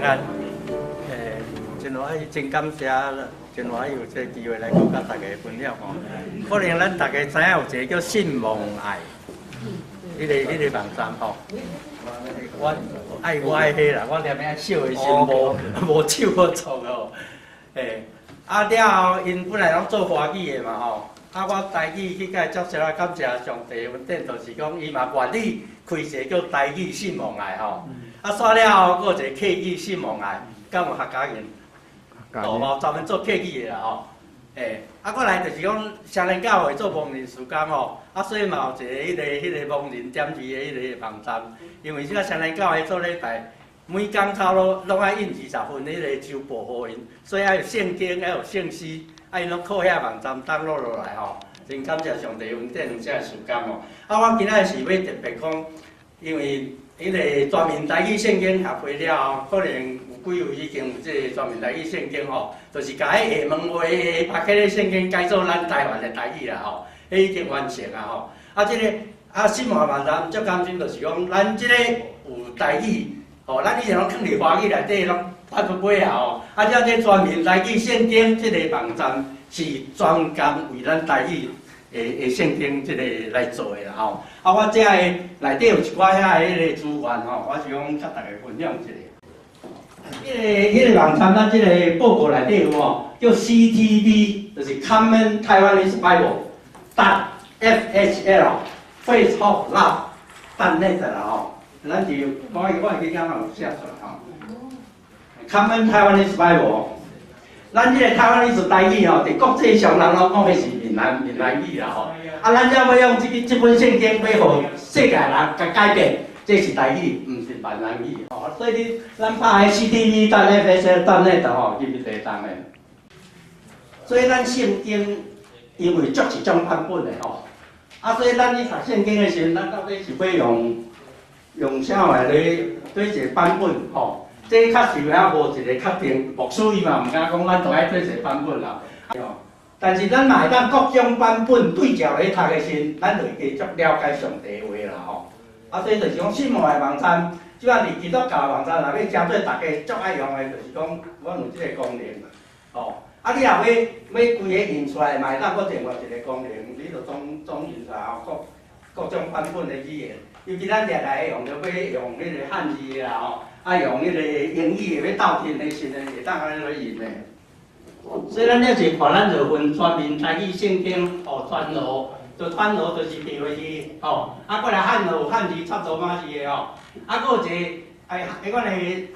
安。真歡喜，真感謝，真歡喜有這個機會來閣佮大家分享吼。可能咱大家知影有一個叫信望愛，彼個網站吼。我愛彼啦，我連遐小的時無手好創吼。啊了後，𪜶本來攏做華語的嘛吼。啊，我台語去共伊接觸啊，感謝上帝恩典，就是講伊嘛願意開一個叫台語信望愛吼。啊，煞了後，閣有一個客語信望愛，敢有客家人？哦，無專門做客語的啦吼。啊，過來就是講，雙連教會做盲人事工吼，啊，所以嘛有一個彼個盲人點字的彼個網站。因為這個雙連教會做禮拜，每工差不多攏愛印20份彼個週報予𪜶，所以愛有聖經，愛有聖詩，啊，𪜶攏靠遐網站 download 落來吼。真感謝上帝恩典有這個事工吼。啊，我今仔日是欲特別講，因為彼個全民台語聖經協會了後，可能有幾位已經有這個全民台語聖經吼，就是共彼廈門話的巴克禮聖經改做咱台灣的台語啦吼，彼已經完成啊吼。啊，這個啊，信望網站足甘心，就是講咱這個有台語，吼，咱以前攏囥佇華語內底攏拍不尾啊吼。啊，這全民台語聖經這個網站是專工為咱台語的聖經這個來做的啦吼。啊，我這個內底有一寡遐的彼個資源吼，我是講佮大家分享一下。彼個網站，咱這個報告內底有吼，叫 CTB，就是 Common Taiwanese Bible dot FHL Faith Hope Love dot net 啦吼。咱就我會記敢若有寫出來吼。Common Taiwanese Bible，咱這個 Taiwanese 台語吼，佇國際上人攏講彼是閩南語啦吼。啊，咱這欲用這本聖經欲予世界人共改變，這是台語，毋是閩南語吼。所以你咱拍彼 CTB dot FHL dot net 吼，入去就會當的。所以咱聖經因為足濟種版本的吼，啊，所以咱去讀聖經的時陣，咱到底是欲用啥話來對一個版本吼？這確實猶無一個確定，牧師伊嘛毋敢講，咱都愛對一個版本啦。但是咱嘛會當各種版本對照來讀的時陣，咱就會加足了解上帝的話啦吼。啊，所以就是講信望愛網站，這擺佇基督教網站內底，誠做大家足愛用的，就是講阮有這個功能，吼。啊，你若欲規个印出來，嘛會當閣另外一個功能，你就總印出來吼，各種版本的語言。尤其咱掠來用，著欲用彼個漢字的啦吼，啊用彼個英語的欲鬥陣的時陣，會當按呢來印的。所以咱這一看，咱就分全民台語聖經，吼，全羅，就全羅就是白話字，吼，啊，過來漢羅有漢字插羅馬字的吼，啊，閣有一個哎，彼款的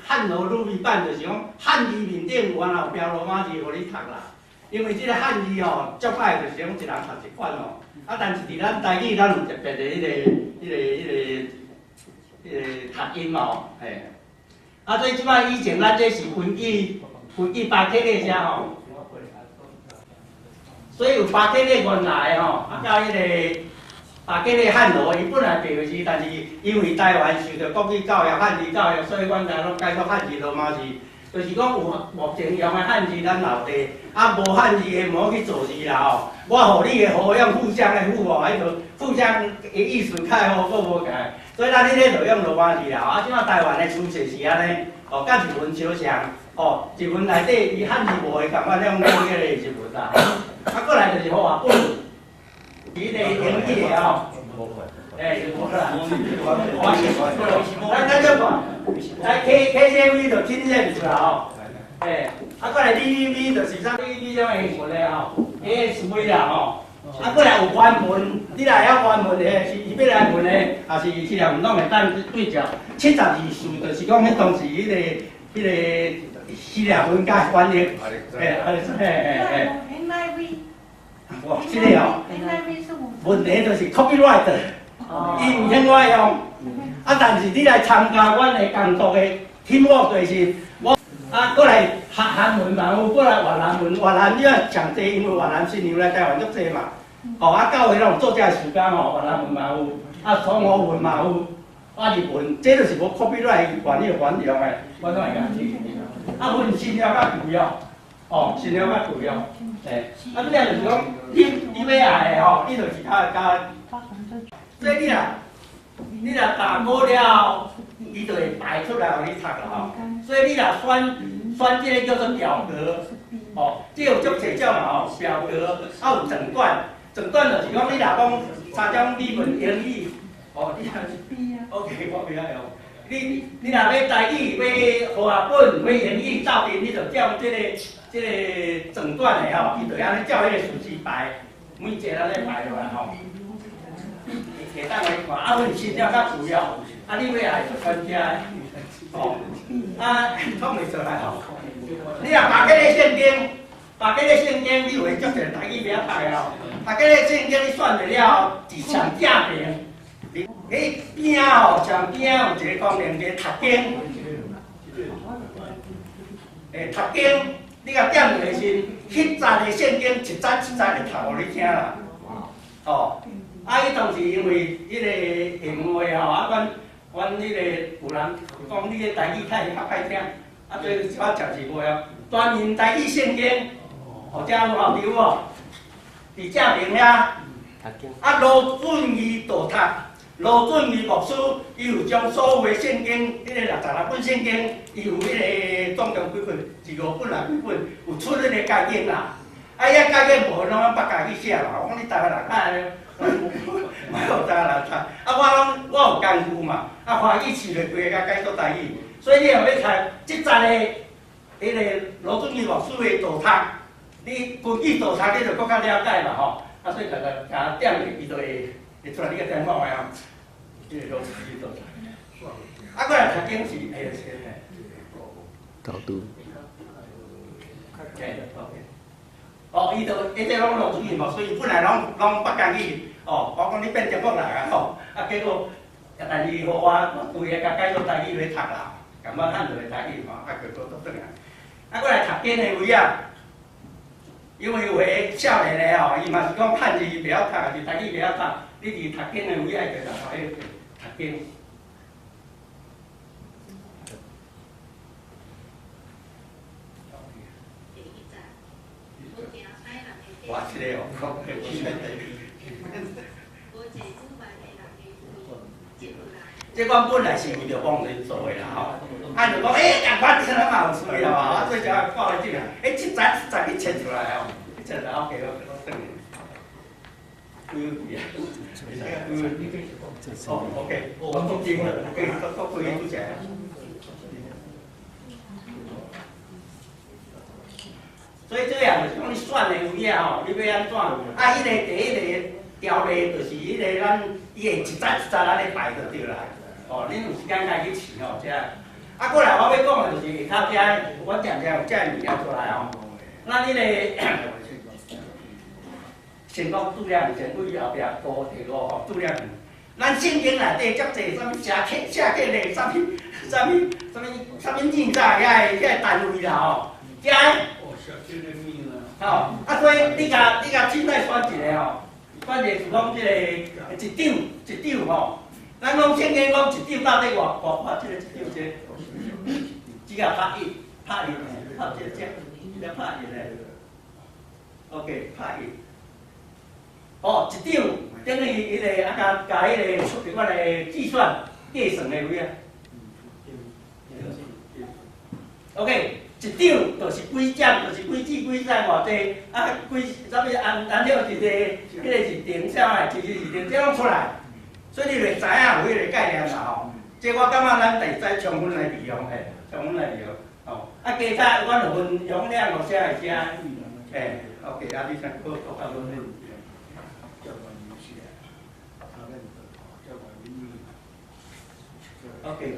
漢羅魯米版，就是講漢字面頂有按怎有標羅馬字予你讀啦。因為這個漢字吼，足歹就是講一人讀一款吼，啊，但是佇咱台語，咱有特別的彼個讀音吼，嘿。啊，所以這擺以前咱這是根據巴克禮遮吼。所以有巴克禮原來吼，啊，佮彼個巴克禮漢羅，伊本來白話字，但是因為台灣受著國語教育、漢字教育，所以阮來攏改做漢字羅馬字。就是講有目前用的漢字咱留地，啊無漢字的毋好去造字啦吼。我予你的好用互相的互吼，彼個互相的意思較好，閣無仝。所以咱彼个就用羅馬字啦。啊，這擺台灣的趨勢是按呢，哦，佮日文相像，哦，日文內底伊漢字無會仝款用彼個日文啦。啊，過來就是和合本，伊個英語的吼，欸，無啦，咱這看，來 KJV 就 King James 啦吼，欸，啊過來 BBB 就是啥 BBB 種英文的吼，ASV 啦吼，啊過來有原文，你若會曉原文的，是希伯來文的，抑是希臘文攏會當對照。72士就是講彼當時彼個希臘文佮翻譯，欸，嘿嘿嘿。哇，這個哦，問題就是 copyright，伊毋免我用，啊，但是你來參加阮的工作的 teamwork 就是，我啊，過來韓文嘛有，過來越南文，越南你若上濟，因為越南新娘來台灣足濟嘛，吼啊，教會攏有做這个事工吼，越南文嘛有，啊，創和文嘛有，啊，日文，這就是無 copyright 願意還用的，我攏會共支持。啊，阮新娘較貴哦，哦，新娘較貴哦，嘿，啊，這就是講，你欲愛的吼，你就是較較，所以你若打鼓了後，伊就會排出來予你讀啦吼。所以你若選選這个叫做表格，吼，這有足濟種嘛吼，表格，啊有整段，整段就是講你若講三種語文英語，哦，你，OK，我袂曉用。你若欲台語、欲和合本、欲英語鬥陣，你就照這个整段的吼，伊就按呢照彼个順序排，每一个按呢排落來吼。會當來看，啊，阮資料較重要，啊，你欲愛就選遮，吼，啊，創袂出來吼。你若白個咧聖經，白個咧聖經，你有會足濟台語袂曉讀的吼。白個咧聖經你選著了後，佇上正邊，彼邊吼，上邊有一個功能，一個讀經。欸，讀經，你共點落的時，彼節的聖經一節一節會讀予你聽啦，吼。啊！伊當時因為彼个英文話吼，啊，阮彼个有人講你个台語太較歹聽，啊，所以一寡食字無曉。全面台語聖經，吼，遮有吼，有無？佇正面遐，啊，羅俊義導讀，羅俊義牧師，伊有將所有的聖經，彼个66本聖經，伊有彼个總共幾本？是五本啊，幾本？有出彼個解經啦。啊，遐解經無攏咱北家去寫嘛，我講你台灣人較。莫予台灣人讀，啊，我攏我有功夫嘛，啊，華語試落規个共改做台語，所以你若欲讀這節的彼个羅俊義牧師的導讀，你根據導讀你就閣較了解嘛吼，啊，所以共共點入伊就會會出來，你共點看覓啊？這個羅俊義導讀，啊，閣來讀經是會先的。導讀。哦，伊就伊這攏羅俊義牧師，伊本來攏攏北港語。哦，我講你變中國人啊吼，啊結果，但是予我我規个共改做台語來讀啦，感覺漢字的台語吼，啊結果都轉來。啊，閣來讀經的位啊，因為有的少年的吼，伊嘛是講漢字袂曉讀，是台語袂曉讀，你佇讀經的位愛就來予彼讀經。哇，這個哦，這款本來是為著幫人做的啦吼，啊就講欸，仝款聽了嘛有趣啦嘛，啊做只掛來這個，欸，一節一節去切出來哦，切出來 OK，我我轉去。幾幾啊？哦，OK，我講真了，OK，我我規個主持。所以這樣就是講你選的有影吼，你欲按怎？啊，彼個第一个條例就是彼个咱，伊會一節一節按呢排就對啦。哦，恁有時間家己去試吼，遮。啊，過來我欲講的就是下跤遮，我定定有遮个物件出來吼。咱彼个先講注解先，對後壁圖第五吼，注解。咱聖經內底足濟啥物寫刻寫刻咧，啥物啥物啥物啥物字仔遐个遐个單位啦吼，遮。吼，啊，所以你共你共凊彩選一个吼，選一個是講這個一張一張吼。咱講聖經講一張到底偌偌寬？這個一張這個，只共拍一拍一拍這個這，這拍一咧。OK，拍一。哦，一張等於彼个啊，共共彼个出一款的計算計算的位啊。OK。一張就是幾點，就是幾指幾指偌濟，啊幾啥物按按了一個，彼个是定啥的，一個是定，這攏出來，所以你就知影有彼個概念啦吼。這我感覺咱會使充分來利用，嘿，充分來利用，吼。啊，其他阮就分用兩個寫會寫，嘿，OK，啊，你先閣閣較分。OK。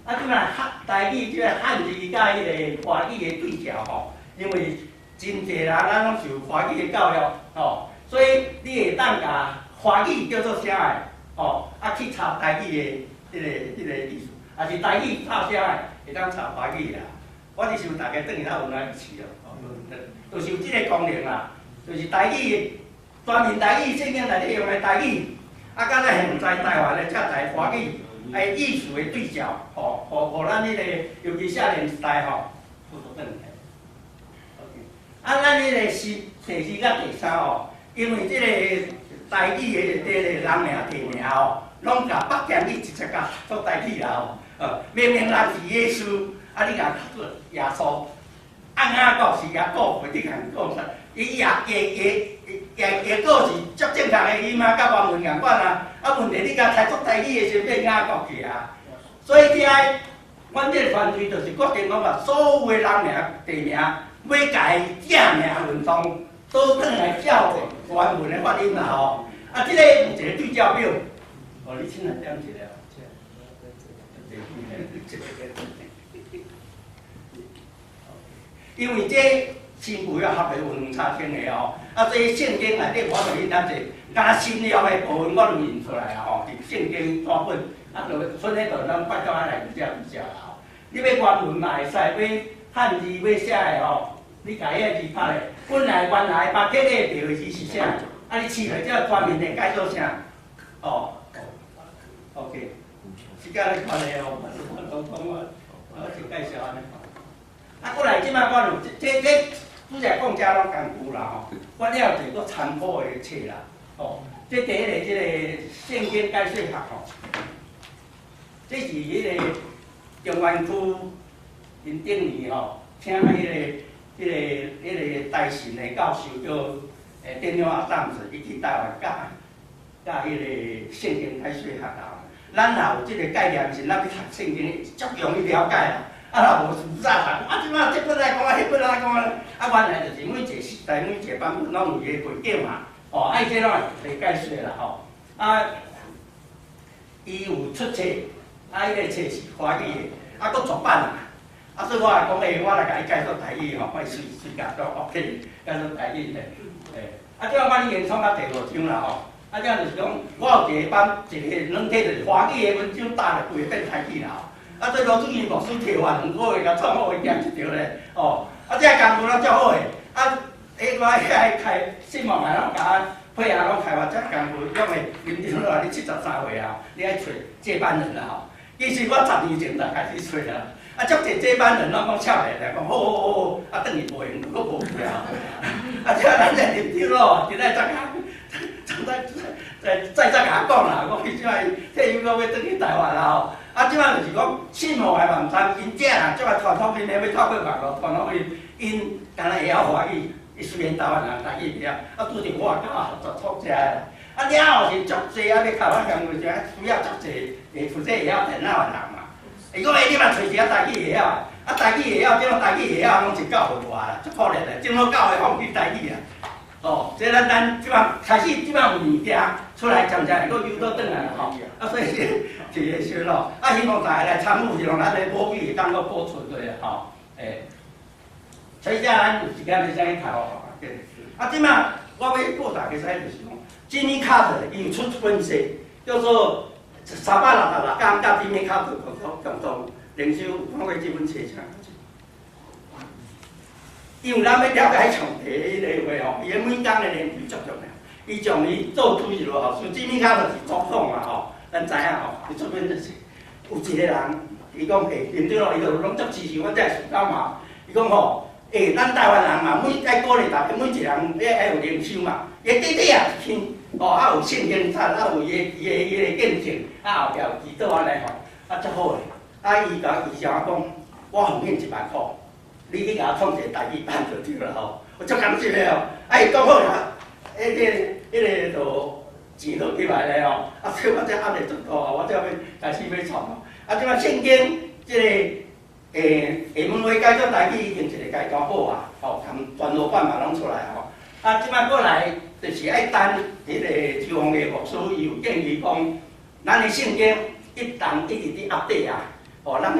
啊，這擺漢台語，這个漢字佮彼个華語的對照吼，因為真濟人咱攏受華語的教育吼，所以你會當共華語叫做啥个吼，啊去查台語的彼个意思，抑是台語查啥个，會當查華語啦。我是想大家轉去較有來試哦，就是有這个功能啦，就是台語全面台語聖經內底用的台語，啊，佮咱現在台灣的這台華語。哎，意思的對照，吼，予咱彼个，尤其少年時代吼，有倒轉來。啊，咱彼个是第二佮第三吼，因為這个台語的這个人名地名吼，攏共北京語直接共做台語啦吼。明明人是耶穌，啊你共做耶穌，按雅各是雅各，你共講啥？伊也也也也也閣是足正確的音啊，佮原文仝款啊。啊，問題你共猜做台語的時陣變雅各去啊。所以遮，阮這個團隊就是決定講啊，所有的人名、地名，欲改正名運動，倒轉來照原文的發音啦吼。啊，這個有一個對照表，哦，你先來點一下。因為這新舊約合的有兩三千個吼，啊，這聖經內底我就去點者，敢若新約的部分我都印出來啊吼，佇聖經紙本，啊，就剩彼就咱拜托愛來比較比較啦吼。你欲原文嘛會使，欲漢字欲寫的吼，你共彼个字拍咧，本來原來巴結的著的字是啥？啊，你試落這全面的改做啥？哦，OK，時間的關係吼，我講講我我是介紹按呢。啊，過來這擺我有這拄才講這攏工具啦吼，我了有一個參考的冊啦，吼，這第一个這個聖經解說學吼，這是彼個中原區𪜶頂年吼，請彼個大神的教授叫電腦阿當子，伊去台灣教教彼個聖經解說學啦。咱若有這個概念時，咱去讀聖經足容易了解啦。啊，若無早讀，啊，這擺這本來講啊，彼本來講啊，啊，原來就是每一個時代、每一個版本攏有伊个背景嘛。哦，啊，伊這攏會解說啦吼。啊，伊有出冊，啊，彼個冊是華語的，啊，閣絕版啊。啊，所以我來講，欸，我來共伊介紹台語吼，我隨隨共都 OK，介紹台語嘿，欸，啊，這擺我已經創到第五章啦吼。啊，這就是講，我有一個版，一個軟體就是華語的文章打入規個變台語啦吼。啊，這羅主任牧師提完2個月，共創好，伊行一條咧，哦，啊，這工具攏足好的，啊，彼我遐開新聞來攏共我配合攏開發這工具，用的林長老你73歲啊，你愛揣接班人啦吼。其實我10年前就開始揣啊，啊，足濟接班人攏講笑咧來講好好好好，啊，轉去無閒，閣無去啊。啊，這咱這林長老今仔才再再再再共我講啦，講伊這擺退休閣欲轉去台灣啦吼。啊，這擺就是講信望的網站，𪜶這人足愛傳福音的，欲透過網路傳福音，𪜶敢若會曉華語，伊雖然台灣人台語袂曉，啊，拄著我佮我合作創這个。啊，了後是足濟啊，欲開發工具，需要足濟會負責會曉電腦的人嘛。伊講欸，你嘛揣一个台語會曉，啊，台語會曉，這種台語會曉攏是教會外啦，足可憐的，長老教會放棄台語啊。哦，這咱這擺開始這擺有物件出來，漸漸會閣又倒轉來啦吼。啊，所以是這個時咯，啊，希望大家來參與，是讓咱的母語會當閣保存落來吼。欸，所以這咱有時間會使去讀吼。啊，這擺我欲報大家知就是講，吉米卡特伊有出一本冊，叫做《366天佮吉米卡特共同靈修》，有看過這本冊啥？因為咱欲了解上帝彼个話吼，伊每工的練習足重要。伊將伊做主日學老師，吉米卡特是總統嘛吼，咱知影吼，伊出本冊，有一個人，伊講欸，林長老伊就攏足支持阮這个事工嘛。伊講吼，欸，咱台灣人嘛，每愛鼓勵大家，每一個人愛有靈修嘛。伊短短也一篇，哦，啊有聖經冊，啊有伊个見證，啊後壁有祈禱按呢吼，啊足好的。啊，伊共伊向我講，我奉獻1萬箍。你去共我創一個台語版就對啦吼，我足感激的哦。啊，伊講好啦，彼個就錢就入來咧吼。啊，所以我這壓力足大，我這欲開始欲創咯。啊，這擺聖經這個下門話改做台語已經一個階段好啊，吼，含全羅版嘛攏出來吼。啊，這擺過來就是愛等彼個周鴻毅牧師，伊有建議講，咱的聖經一當一直佇 update 啊，吼，咱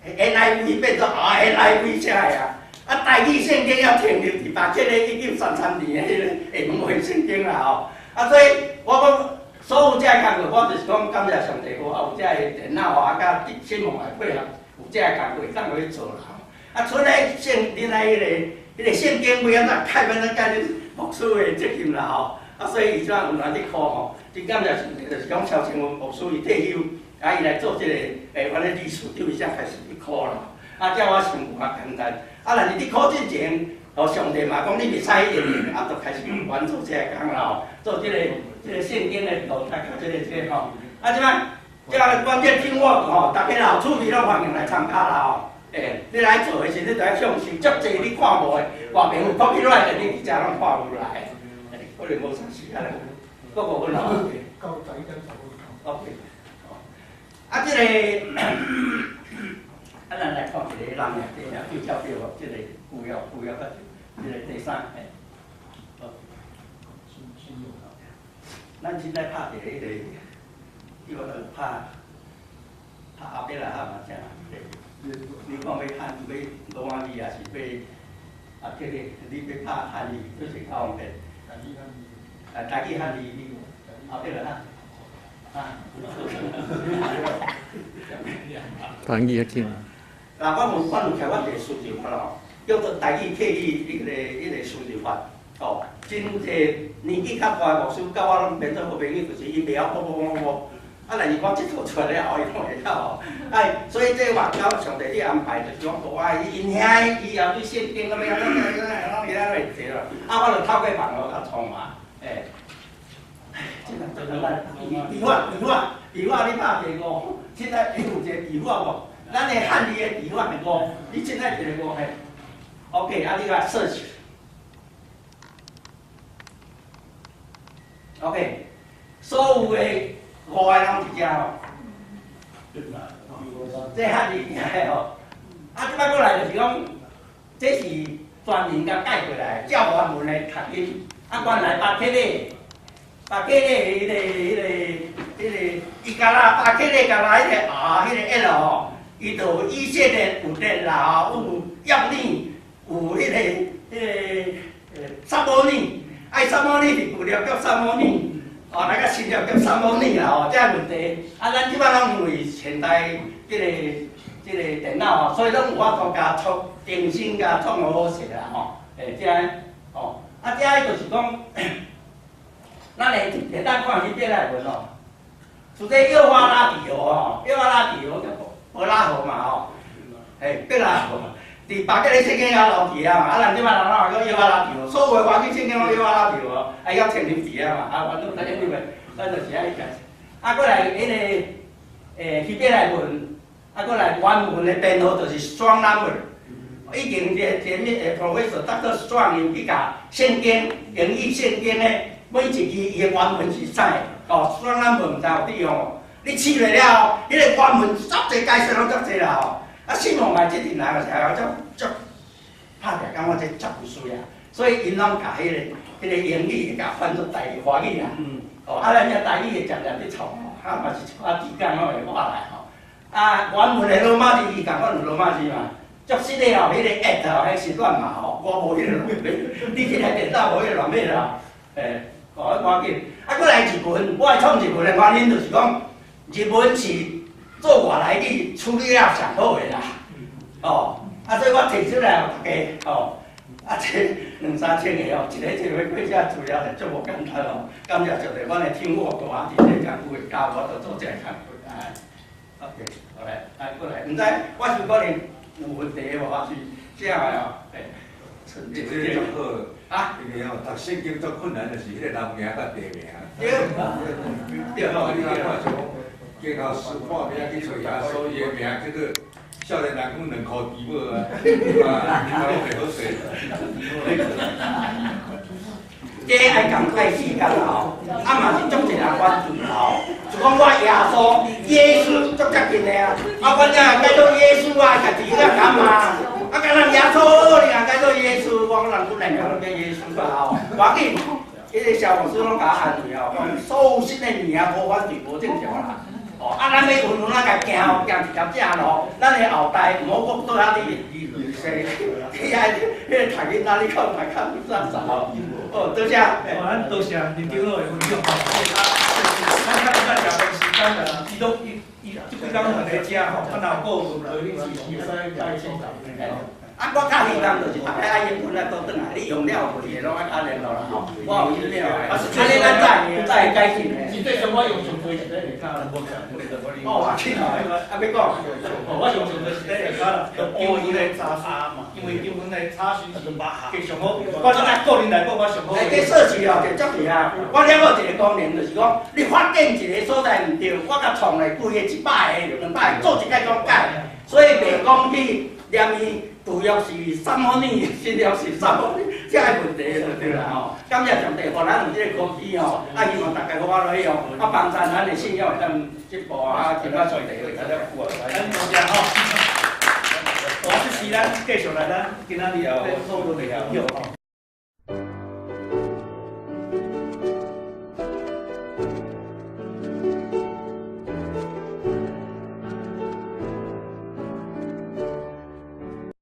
NIV 變做 RNIV 才會啊！啊，台語聖經猶停留佇巴結的1933年的彼個下門話聖經啦吼！啊，所以我講所有這个工作，我就是講感謝上帝好，啊有這个電腦啊，佮新聞來配合，有這个工作會當去做啦吼！啊，除了聖，恁來彼個聖經欲按怎改，欲按怎改，恁牧師的責任啦吼！啊，所以伊這有來咧苦吼，真感謝上帝，就是講蕭清文牧師伊退休。啊，伊來做這個，欸，阮的理事長，伊才開始去苦啦。啊，這我想有較簡單。啊，若是你苦進前，哦，上帝嘛講你袂使應用，啊，就開始還做這个工啦吼，做這個聖經的路，甲這個吼。啊，這擺，這關鍵聽我吼，大家老趣味攏歡迎來參加啦吼。欸，你來做的時，你就愛相信，足濟你看無的，外面有 copyright 的，你佇遮攏看有來。可能無啥時間啦，閣5分吼。到11點10分。 OK。啊，這個，啊，咱來看一個人名，這個對照表哦，這個舊約舊約甲這個第三，嘿。咱現在拍一個彼個，叫做拍拍亞伯拉罕嘛，啥？你講欲漢欲羅馬字，抑是欲啊？這個你欲拍漢字，就是較方便。啊，台語漢字，亞伯拉罕。啊。台語較緊。嗱，我有徛阮一個輸入法咯，叫做台語客語彼個輸入法。哦，真濟年紀較大的牧師佮我攏變做好朋友，就是伊袂曉啵啵啵啵。啊，但是我這套出來了後，伊攏會曉吼。哎，所以這外交上帝咧安排，就是講無愛𪜶兄以後對聖經咁樣，攏攏攏會坐啦。啊，我就透過網路共創嘛，欸。這個就是咱筆畫，筆畫，筆畫，你拍一個五，現在有一個筆畫無？咱的漢字的筆畫是五，你現在一個五嘿。OK，啊，你共 search。OK，所有的五个攏佇遮吼。這漢字行的吼，啊，這擺過來就是講，這是專人共改過來，照原文來讀音。啊，原來巴克咧，巴克咧，彼個，伊敢若巴克咧，敢若彼個 R，彼個 L 吼，伊就有以色列有熱啦，有約尼，有彼個撒母耳，愛撒母耳是舊約叫撒母耳，哦，來個新約叫撒母耳啦吼，這個問題，啊，咱這擺攏因為現代這個電腦吼，所以攏有法度共創重新共創好勢啦吼，欸，這吼，啊，這就是講，咱會會當看彼邊來文哦，除這幼發拉底河吼，幼發拉底河叫伯拉河嘛吼，嘿，伯拉河，佇巴格咧聖經也留佇遐嘛，啊，咱這擺人攏講幼發拉底河，所有的華語聖經攏幼發拉底河，啊，伊較清林佇遐嘛，啊，反正咱因為咱就是愛解釋，啊，過來彼個希伯來文，啊，過來原文的編號就是 Strong number，已經這前面的 Professor Dr. Strong 𪜶去共聖經英語聖經的每一字伊的原文是啥？哦，Strong number 毋知有佇吼，你試落了後，彼個原文足濟解釋攏足濟啦吼。啊，信望愛這陣人就是足足拍起來感覺這足有水啊，所以𪜶攏共彼個英語共翻做台華語啦。哦，啊，咱遮台語會常常佇創吼，啊嘛是一寡字典攏會活來吼。啊，原文的羅馬字伊共款有羅馬字嘛，足實的吼，彼個 at 吼，彼是亂碼吼，我無彼個亂碼，你這台電腦無彼個亂碼啦，欸，哦，趕緊。啊，閣來日文，我會創日文的原因就是講，日文是做外來語處理了上好的啦，哦，啊，所以我提出來予大家，哦，啊，這兩三千個哦，一個一個過這資料就足無簡單哦，感謝上帝，阮的天父大佇這艱苦的教我，就做這個工課，哎，OK，好來，來過來，毋知我是可能有問題無，還是這樣的哦，欸，這個足好，啊，因為吼讀聖經足困難，就是彼個人名佮地名。對，對，哦，你若看像講，經後書看名去揣耶穌伊的名叫做少年人講兩箍豬母啊，對吧？你講袂好勢。這愛共開世間吼，啊嘛是足濟人反對吼，就講我耶穌，耶穌足接近的啊，啊阮遮改做耶穌啊，家己較甘啊，啊敢若耶穌，你若改做耶穌，我講人本來名攏叫耶穌啊吼，無要緊，彼個蕭牧師攏共我安慰吼，講所有新的名無反對無正常啦。哦，啊，咱欲穩穩仔共行吼，行一條正路，咱的後代毋好閣倒遐佇說，去遐彼個讀囡仔，你看嘛較有啥啥吼？哦，多謝。哦，咱多謝林長老的分享吼。咱較咱食飯時間啊，伊攏伊伊這幾工攏佇遮吼，啊，若有閣有問題，你隨時會使來請教。啊，啊，我較希望就是逐家愛英文來倒轉來，你用了會的攏愛敲聯絡啦吼。我有 email 的，啊，你咱再再改進的。實際上我用上濟是咧下跤啦。哦，啊，去哦，啊，欲講。哦，我用上濟是咧下跤啦，用英文來查詢嘛，因為英文來查詢是計上好。我咱個人來講，我上好。欸，這設置哦，就足厲害。我了解一個功能，就是講，你發展一個所在毋對，我共創來規個100個、200個，做一擺攏改，所以袂講去連伊舊約是三分呢，新約是三分呢，這個問題就對啦吼。感謝上帝，予咱有這個科技吼，啊，希望大家好好來用，啊，幫助咱的信仰會當進步啊，今仔上帝會較久啊。咱多謝吼。我這是咱繼續來咱今仔日咧討論的分享吼。